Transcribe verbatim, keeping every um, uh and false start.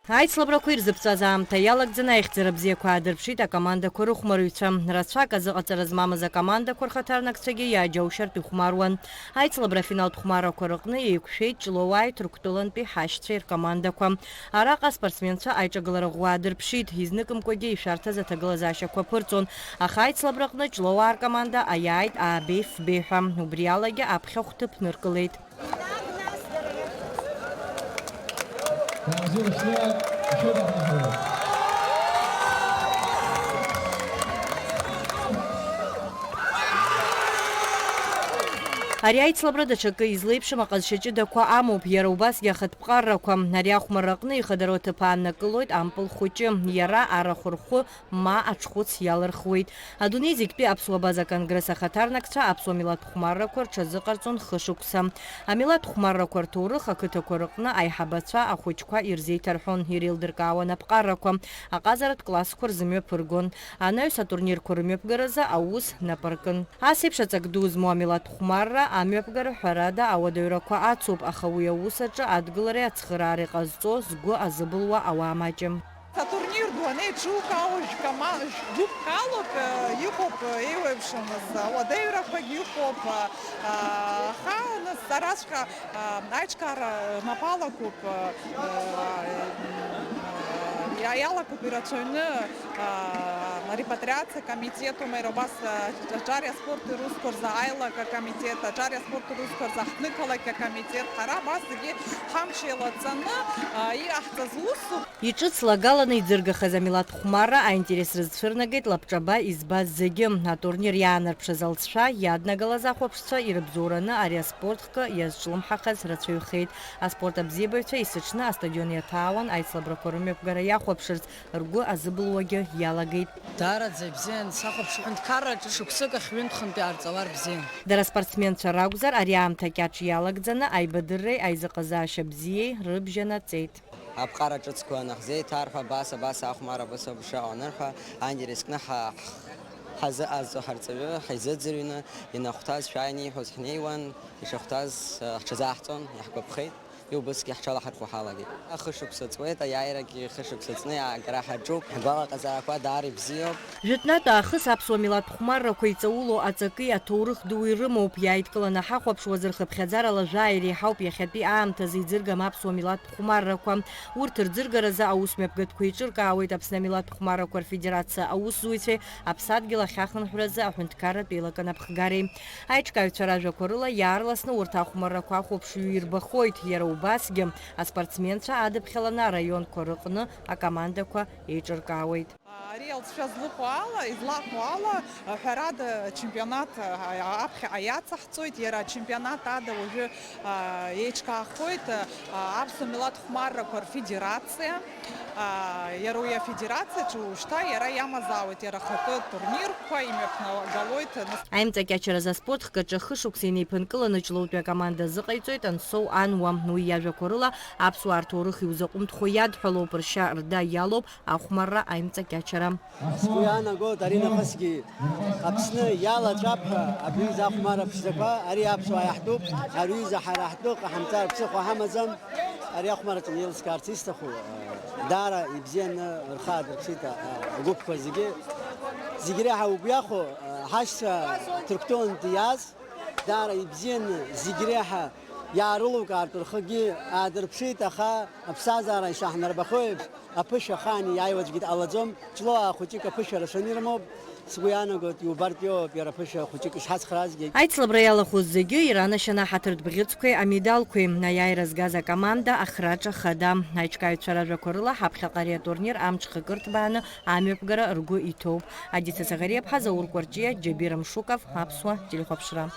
Аицлабрақәа ирзыԥҵәаз аамҭа иалагӡаны аихьӡара бзиақәа аадырԥшит акомандақәа рыхәмарҩцәа. Рацәак азыҟаҵара змамыз акомандақәа рхаҭарнакцәагьы иааџьоушьартә ихәмаруан. Аицлабра афиналтә хәмаррақәа рыҟны еиқәшәеит Ҷлоуааи Ҭырқәтәылантәи ҳашьцәеи ркомандақәа. Араҟа аспортсменцәа аиҿагылара ӷәӷәа аадырԥшит, изныкымкәагьы ишәарҭаз аҭагылазаашьақәа ԥырҵон, аха аицлабраҟны Ҷлоуаа ркоманда аиааит А Б, Ф Б ҳәа, убри алагьы аԥхьахә ҭыԥ ныркылеит. Ари аицлабра даҽакы излеиԥшым аҟазшьа ҷыдақәа амоуп, иара убасгьы ахатә ԥҟаррақәа. Ари ахәмарра аҟны ихадароу аҭыԥ ааннакылоит ампыл хәыҷы. Иара арахә рхәы ма аҽхәыц иалырхуеит. Адунеи зегьтәи аԥсуа база конгресс ахаҭарнакцәа аԥсуа милаҭ хәмаррақәа рҽазыҟарҵон хышықәса. Амилаҭ хәмаррақәа рҭоурых ақыҭақәа рыҟны аиҳабацәа ахәыҷқәа ирзеиҭарҳәон, иреилдыркаауан аԥҟарақәа, аҟазаратә классқәа рзымҩаԥыргон. Анаҩс атурнирқәа рымҩаԥгаразы аус напы аркын. Ас еиԥш аҵак ду змоу амилаҭ хәмарра амҩаԥгара ҳәарада ауадаҩрақәа ацуп, аха уи аус аҿы адгылареи ацхыраареи ҟазҵо згәы азыбылуа ауаа маҷым. Аҭурнир ду анеиҿукаау, жәкома-, жәгәыԥк алоуп, э, иҟоуп, э, еиуеиԥшымыз ауадаҩрақәагь ыҟоуп, э, аха нас араҵәҟьа, э, аиҿкаара мап алагоуп, э, э, иа-, иалагоуп ирацәаҩны, э, арепатриациа комитетума, иара убас, э, аҿари аспорти русқәа рзы аилак акомитет, аҿари аспорти русқәа рзы аҳҭнықалақь акомитет, ҳара абас зегьы ҳамч еилаҵаны, э, иҟаҳҵаз усуп. Иҿыц лагаланы иӡыргахаз амилаҭ хәмарра аинтерес рызцәырнагеит лабҿаба избаз зегьы. Атурнир иаанарԥшыз алҵшәа иаднагалаз ахәаԥшцәа ирыбзоураны ари аспорт хкы иазҿлымҳахаз рацәаҩхеит. Аспорт абзиабаҩцәа есыҽны астадион иаҭаауан, аицлабрақәа рымҩаԥгара иахәаԥшырц ргәы азыбылуагьы иалагеит. Даараӡа ибзиан, сахәаԥш ҳәынҭқарраҿы шықәсык ахь ҩынтә-хынтә иаарҵалар бзиан. Дара спортсменцәа ракәзар, ари аамҭа кьаҿ иалагӡаны аибадырреи аизыҟазаашьа бзиеи рыбжьанаҵеит. Аԥҟара ҿыцқәа анаҳзеиҭарҳәа, абас, абас ахәмарра, абас ауп ишыҟоу анырҳәа, аинтерес кны ҳа-, ҳазыҟазҵо ҳарҵаҩы ҳаизыӡырҩны, ианахәҭаз шәааины ииҳәоз ҳнеиуан, ишахәҭаз, э, ҳҽазаҳҵон, иаҳгәаԥхеит, убысгьы ҳҽалаҳархәо ҳалагеит. Ахышықәса ҵуеит, аиааирагьы хышықәса ҵны иаагара ҳаҿуп, ҳгәалаҟазаақәа даара ибзиоуп. Жәытәнатә аахыс аԥсуа милаҭ хәмаррақәа иҵаулоу аҵаки аҭоурых дуи рымоуп. Иааидкыланы ҳахәаԥшуазар, хыԥхьаӡарала жәаа иреиҳауп иахьатәи аамҭазы иӡыргам аԥсуа милаҭ хәмаррақәа. Урҭ рӡыргаразы аус мҩаԥгатәқәа еиҿыркаауеит Аԥсны амилаҭ хәмаррақәа рфедерациа аусзуҩцәеи аԥсадгьыл ахьахынҳәразы аҳәынҭқарратә еилакы анапхгареи. Аиҿкааҩцәа ражәақәа рыла, иаарласны урҭ ахәмаррақәа ахәаԥшҩы ирбахоит, иара убасгьы аспортсменцәа адыԥхьаланы араионқәа рыҟны акомандақәа еиҿыркаауеит. Ари алҵшәа злыҟоу ала, излаҟоу ала, ҳәарада, ачемпионат, а, аԥхьаҟа иацаҳҵоит, иара ачемпионат ада уажәы, а, еиҿкаахоит, а, аԥсуа милаҭ хәмаррақәа рфедерациа, а, иара уи афедерациаҿы уажәшьҭа иара иамазаауеит иара ахатәы турнирқәа, имҩаԥнагалоит. Аимҵакьачаразы аспорт хкаҿы хышықәса инеиԥынкыланы Ҷлоутәи акоманда азыҟаиҵоит Ансоу Ануа. Уи иажәақәа рыла, аԥсуаа рҭоурых иузаҟәымҭхо иадҳәалоуп, ршьа рда иалоуп ахәмарра аимҵакьачара. Сгәы иаанагоит, ари нахысгьы Аԥсны иалаҵәап ҳәа абри изы ахәмарра ԥшӡақәа, ари аԥсуаа иаҳтәуп, ари изы ҳара ҳтәы ҟаҳамҵар ԥсыхәа ҳамаӡам. Ари ахәмарраҿы еилыскаарц исҭаху, даара ибзианы рхы аадырԥшит агәыԥқәа зегьы. Зегь реиҳа угәы иахәо, ҳашьцәа Ҭырқәтәылантәи иааз, даара ибзианы зегь реиҳа иаарылукаартә рхыгьы аадырԥшит, аха аԥсҭазаара ишаҳнарбахо еиԥш, аԥышәа ахаан иааиуа аӡәгьы дҟалаӡом. Ҷлоуаа хәыҷык аԥышәара рацәаны ирымоуп. Сгәы иаанагоит, иубартә иоуп иара аԥышәа хәыҷык ишҳацхраазгьы. Аицлабра иалахәыз зегьы иранашьаны аҳаҭыртә бӷьыцқәеи амедалқәеи, аиааира згаз акоманда, ахраҿа хада. Аиҿкааҩцәа ражәақәа рыла, ҳаԥхьаҟа ари атурнир амҽхакы рҭбааны амҩаԥгара ргәы иҭоуп. Адица Саӷариаԥҳа, Заур Кәарҷиа, Џьабир Амшуков, Аԥсуа телехәаԥшра.